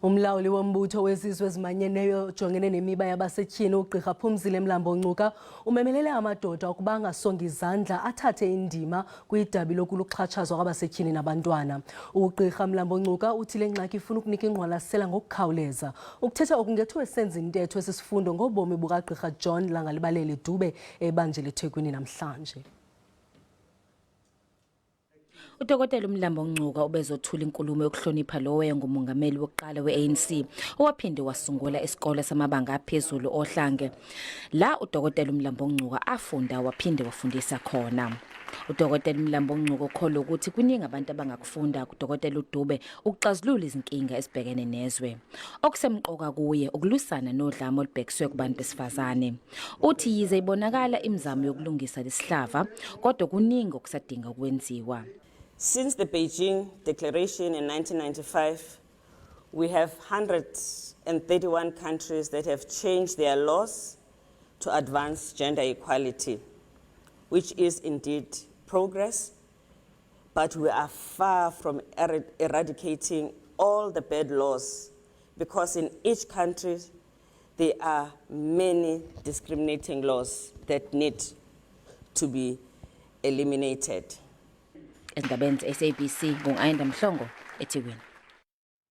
Umlawuli wombutho wezizwe ezimanyeneyo ojongene nemiba yabasetyhini, uGqirha Phumzile Mlambo-Ngcuka, umemelele amadoda ukuba angasongi izandla, athathe indima kwidabi lokuluxhatshazwa kwabasetyhini nabantwana. UGqirha Mlambo-Ngcuka uthi le ngxaki ifuna ukunika ingqwalasela ngokukhawuleza. Ukuthetha oku ngethuba esenza intetho esisifundo ngobomi bukaGqirha John Langalibalele Dube ebanjele eThekwini namhlanje. UDokotela uMlambo Ngcuka ubezothula inkulumo yokuhlonipha lowo wayengumongameli wokuqala we-ANC owaphinde wasungula isikole samabanga aphezulu Ohlange. La uDokotela uMlambo Ngcuka afunda waphinde wafundisa khona. UDokotela uMlambo Ngcuka ukholwa ukuthi kuningi abantu abangakufunda kuDokotela uDube ukuxazulula izinkinga ezibhekene nezwe. Okusemqoka kuye ukulwisana nodlame olubhekiswe kubantu besifazane. Uthi yize ibonakala imizamo yokulungisa lesihlava, kodwa kuningi okusadinga ukwenziwa. Since the Beijing Declaration in 1995, we have 131 countries that have changed their laws to advance gender equality, which is indeed progress, but we are far from eradicating all the bad laws, because in each country there are many discriminating laws that need to be eliminated. Ezindabeni ze-SABC, ngu-Ayanda Mhlongo, eThekwini.